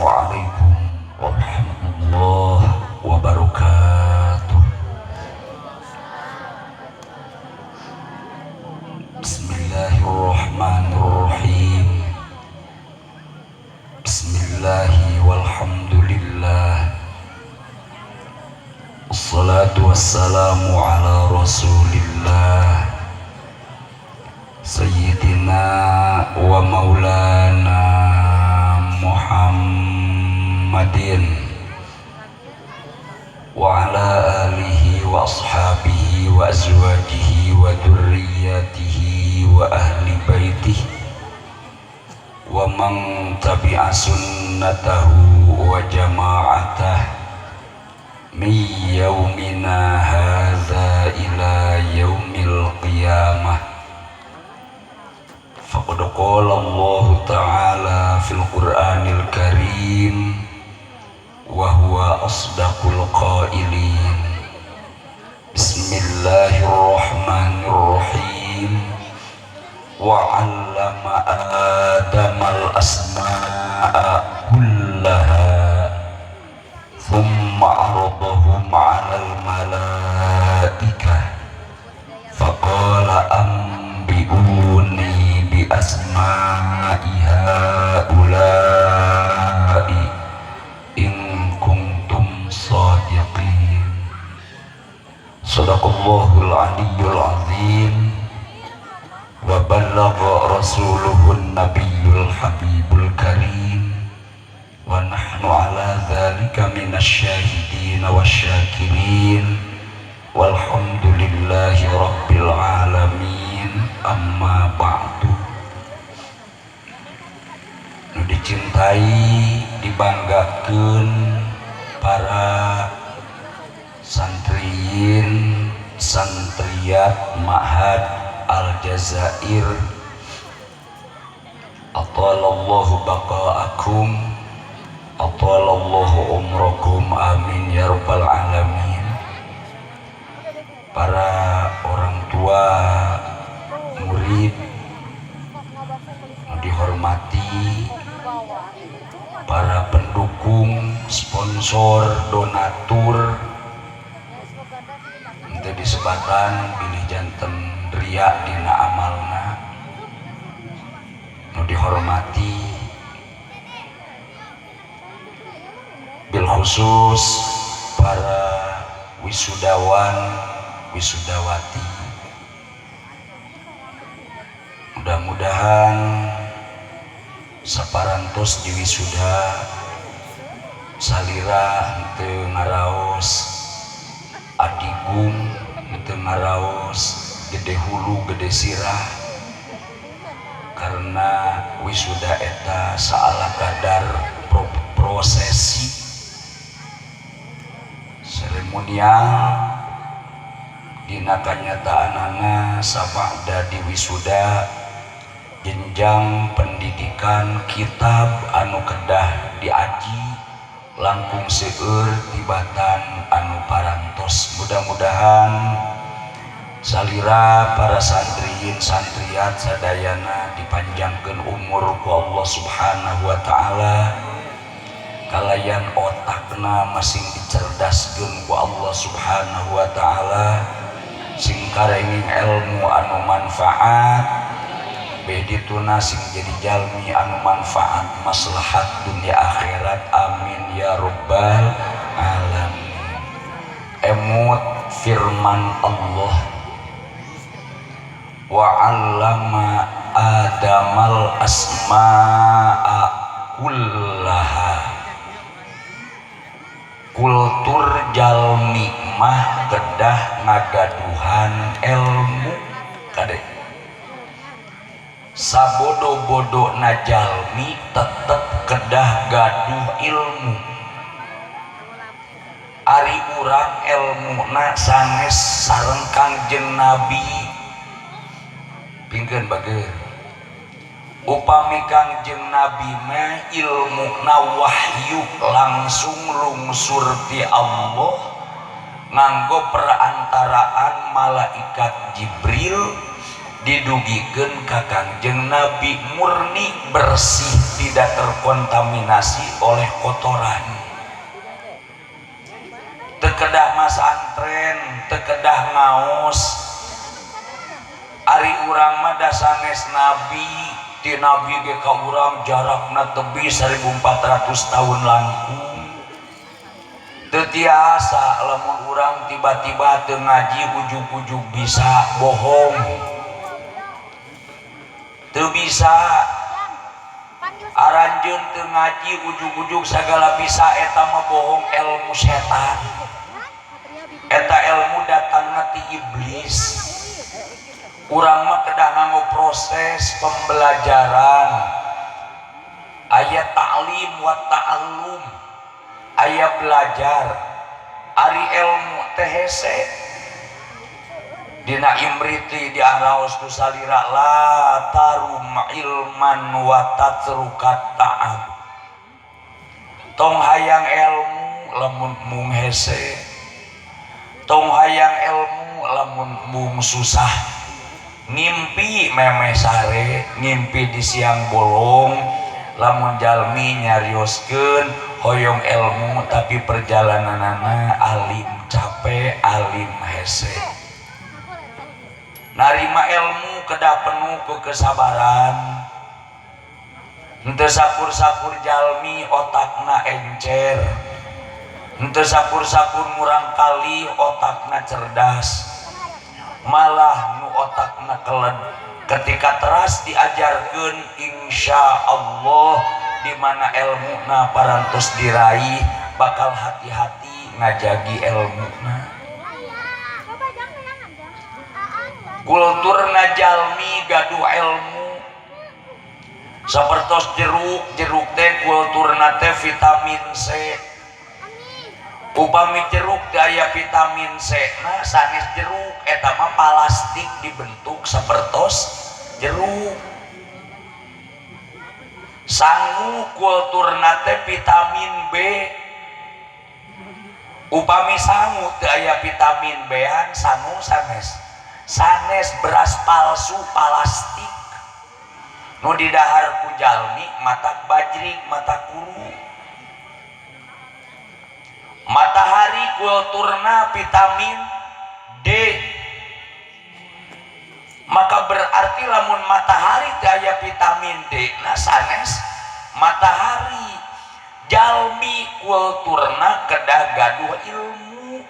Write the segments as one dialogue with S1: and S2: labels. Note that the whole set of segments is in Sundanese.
S1: Assalamualaikum warahmatullahi wabarakatuh. Bismillahirrahmanirrahim. Bismillahi walhamdulillah. Assalatu wassalamu ala rasulillah Sayyidina wa maulana Muhammadin wa ala alihi wa ashabihi wa azwajihi wa dzurriyyatihi wa ahli baitihi wa man tabi'a sunnatahu wa jama'atah min yaumina hadza ila yaumil qiyamah. Faqad qala Allah ta'ala fil Qur'anil Karim wa huwa asdaqul qailin. Bismillahirrahmanirrahim. Wa 'allama Adamal asma'a kullaha thumma 'aradahum 'alal malaikah faqala ambi'uni bi asma'i haula'i in kuntum shadiqin. Sadaqallahul aliyyul azim wa balagha rasuluhun nabiyyul habibul karim wa nahnu ala dzalika minasyahidin wasyakirin walhamdulillahi rabbil alamin. Amma ba'du. Nu dicintai dibanggakeun para santriyin santriat Ma'had Aljazair, atalallahu baqa'akum, atalallahu umrakum, amin ya rabbal alamin. Para orang tua murid dihormati, para pendukung, sponsor, donatur, henteu disebatan bilih janten ria dina amalna, nu dihormati bil khusus para wisudawan wisudawati. Mudah-mudahan saparantos di wisuda salira henteu ngaraos adigung, henteu ngaraos gede hulu gede sirah, karena wisuda eta saala kadar prosesi seremonial dina kanyataanana. Sabada di wisuda jenjang pendidikan kitab anu kedah diaji langkung seueur tibatan anu parantos. Mudah-mudahan salira para santriin santriat sadayana dipanjangkeun umur ku Allah Subhanahu wa ta'ala, kalayan otakna masing dicerdaskeun ku Allah Subhanahu wa ta'ala, sing karenging ilmu anu manfaat, bedituna sing jadi jalmi anu manfaat maslahat dunia akhirat, amin ya rabbal alamin. Emut firman Allah, wa 'allama adamal asma'a kullaha. Kultur jalmi mah kedah ngagaduhan ilmu. Kade, sabodo-bodo na jalmi tetep kedah gaduh ilmu. Ari urang ilmuna sanes sareng Kangjeng Nabi. Pingkeun bager, upami Kangjeng Nabi mah ilmuna wahyu langsung lungsur ti Allah nganggo perantaraan malaikat Jibril. Didugikeun ka Kangjeng Nabi, murni bersih, tidak terkontaminasi oleh kotoran. Teu kedah masantren, teu kedah ngaos. Ari urang mah da sanes nabi. Ti nabi ge ka urang jarakna tebih 1400 tahun langkung. Teu tiasa lamun urang tiba-tiba teu ngaji ujug-ujug bisa. Bohong, teu bisa. Aranjeun teu ngaji ujug-ujug sagala bisa, eta mah bohong, ilmu setan eta, ilmu datangna ti iblis. Urang mah kedah nganggo proses pembelajaran, aya ta'lim wa ta'allum, aya belajar. Ari ilmu teh hese. Dina Imriti diaraos ku salira, la tarum ilman wa tatrukat ta'ab. Tong hayang ilmu lamun mung hese, tong hayang ilmu lamun mung susah. Ngimpi memeh sare, ngimpi di siang bolong. Lamun jalmi nyarioskeun hoyong ilmu tapi perjalananana alim capek, alim hese. Narima ilmu kedah penuh ku kesabaran. Henteu sakur-sakur jalmi otakna encer, henteu sakur-sakur murangkali otakna cerdas. Malah nu otakna keled ketika teras diajarkeun, insya Allah di mana ilmuna parantos diraih bakal hati-hati ngajagi ilmuna. Kulturna jalmi gaduh ilmu sapertos jeruk. Jeruk teh kulturna teh vitamin C. Upami jeruk teh aya vitamin C nah sanes jeruk, eta mah plastik dibentuk sapertos jeruk. Sangu kulturna teh vitamin B. Upami sangu teu aya vitamin B-an, sangu sanes, sanes, beras palsu plastik nu didahar ku jalmi, matak bajrig, matak kuru. Matahari kulturna vitamin D, maka berarti lamun matahari teu aya vitamin D nah sanes matahari. Jalmi kulturna kedah gaduh ilmu.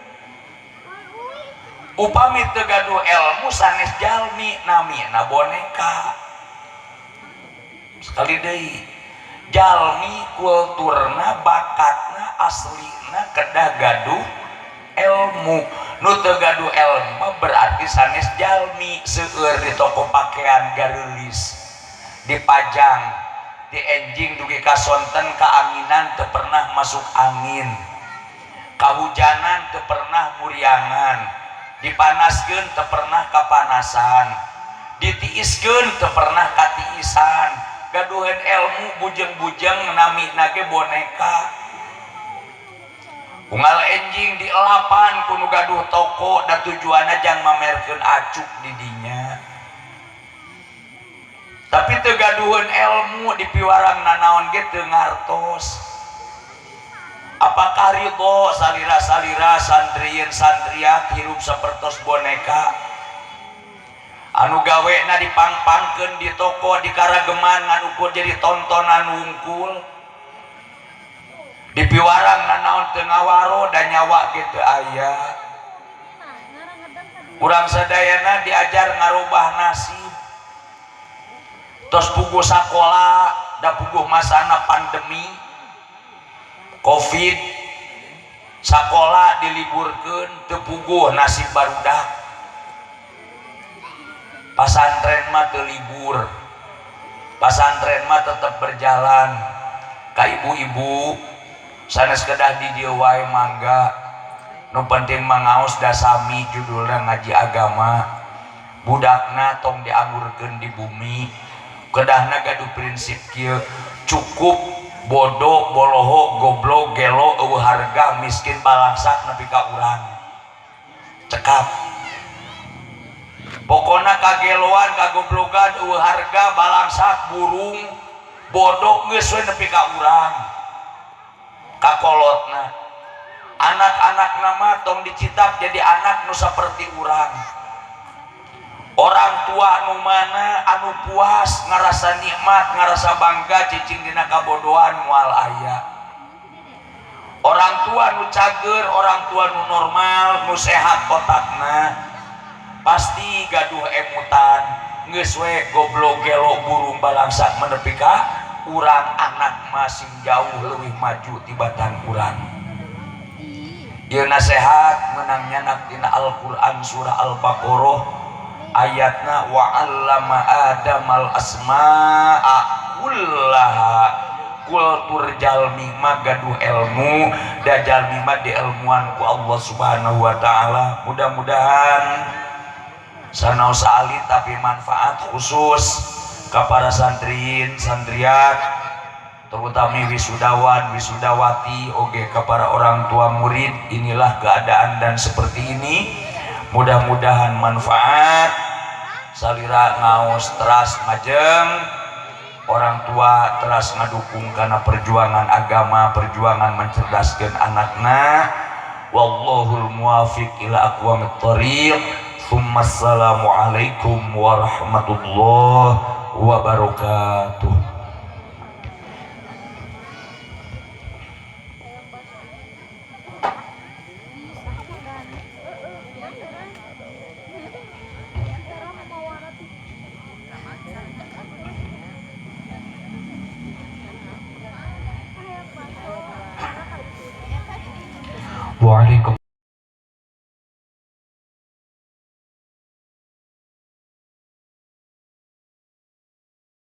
S1: Upami teu gaduh ilmu, sanes jalmi, namina boneka. Sekali deui, jalmi kulturna, bakatna, aslina kedah gaduh ilmu. Nu teu gaduh ilmu berarti sanes jalmi. Seueur di toko pakaian gareulis dipajang di enjing dugi ka sonten kaanginan teu pernah masuk angin, kahujanan teu pernah muriangan, dipanaskeun teu pernah kapanasan, ditiiskeun teu pernah katiisan. Gaduhan ilmu bujeng-bujeng, namina ge boneka. Unggal enjing dielapan ku nu gaduh toko dan tujuanna jang mamerkeun acuk di dinya, tapi teu gaduheun ilmu, dipiwarang nanaon ge teu ngartos. Apakah ridho salira-salira santrieun santriat hirup sapertos boneka anu gawena dipangpangkeun di toko, di karageman, ngan ukur jadi tontonan wungkul? Dipiwarang nanaon teu ngawaro dan nyawa gitu aya. Urang sadayana diajar ngarubah nasib. Tos puguh sakola da puguh masana pandemi Covid, sakola diliburkeun, teu puguh nasib barudak. Pasantren mah teu libur, pasantren mah tetap berjalan. Ka ibu-ibu sanes kedah di dieu wae, mangga. Nu penting mangaos da sami judulna ngaji agama. Budakna tong dianggurkeun di bumi. Kedahna gaduh prinsip kieu: cukup bodoh, boloho, goblok, gelo, euweuh harga, miskin, balangsak nepi ka urang cekap. Pokona kageloan kagoblogan eueuh harga balangsak burung bodoh geus we nepi ka urang kakolotna. Anak-anak nama tong dicitak jadi anak nu saperti urang. Orang tua nu mana anu puas ngarasa nikmat ngarasa bangga cicing dina kabodohan moal aya. Orang tua nu cager, orang tua nu normal, nu sehat otakna pasti gaduh emutan. Geus we goblok gelo burung balangsak menepi ka urang anak masing jauh leuwih maju tibatan urang. Ieu nasehat menang nyanak dina Al-Qur'an surah Al-Baqarah ayatna wa 'allama adamal asma'a kullaha. Kultur jalmi mah gaduh ilmu, da jalmi mah diilmuan ku Allah Subhanahu wa taala. Mudah-mudahan sanaos alit tapi manfaat khusus ka para santriin santriat, terutama wisudawan wisudawati, oge ka para orang tua murid. Inilah keadaan dan seperti ini, mudah-mudahan manfaat. Salira ngaos teras ngajeng, orang tua teras ngadukung karena perjuangan agama, perjuangan mencerdaskan anakna. Wallahul muwafiq ila aqwamit thariq. Tsumma assalamualaikum warahmatullahi wabarakatuh.
S2: Waalaikumsalam.